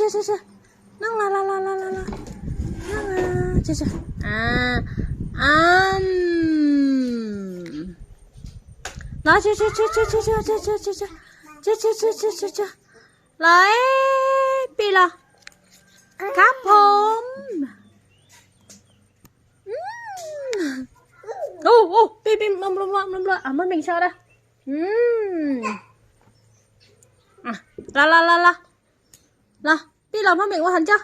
Noj los los los los los. Noj los. Am. Los, los, los, los. Los, Pij los. Kab phom. Ub, ub, Pij, Pij, mloog, mloog, mloog, mloog, mloog, muab npeeg sau da. Los, los, los, los. Los, Pij los muab npeeg ua has ntso.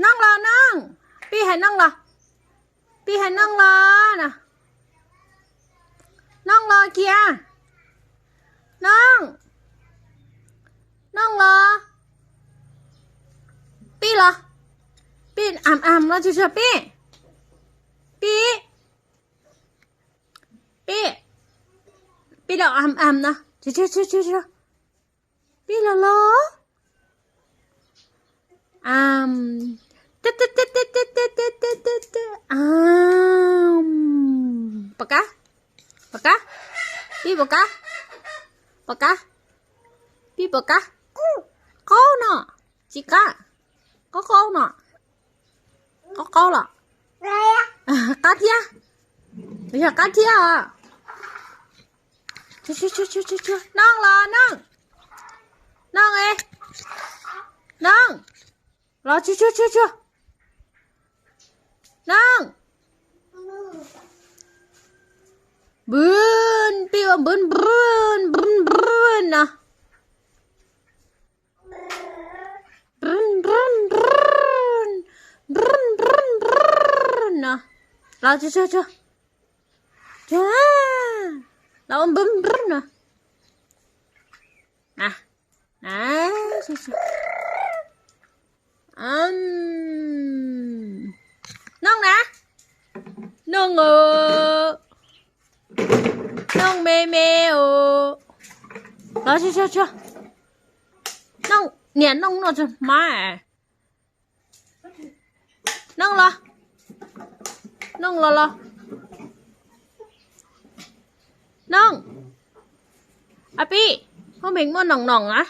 Nooj los, Nooj. Pij hais Nooj los. Pij hais Nooj los na. Nooj los kiag. Nooj. Nooj los. Pij los. Pij am am los tsis tshua Pij. Pij. Pij. Pij los am am no. Tsis tshua, tsis tshua, tsis tshua. Pij los los. Am. Am. Pom kab. Pom kab. Pij pom kab. Pom kab. Pij pom kab. Qaub no. Tsis qab. Qaub qaub no. Qaub qaub los. Qab thiab. Yog qab thiab os. Nooj los Nooj. Nooj e. Nooj. Los tsuag tsuag tsuag tsuag. Nooj. Npwb, Pij ua npwb npwb npwb npwb no. Npwb npwb npwb npwb npwb npwb no. Los tsuag tsuag tsuag. Tsuag. Los ua npwb npwb no. Nooj na. Nooj os. Nooj me me os. Los tsuag tsuag tsuag. Nooj, niam Nooj noj tsuag hmab. Nooj los. Nooj los los. Nooj. A Pij, hauv npeeg muaj noom noom na.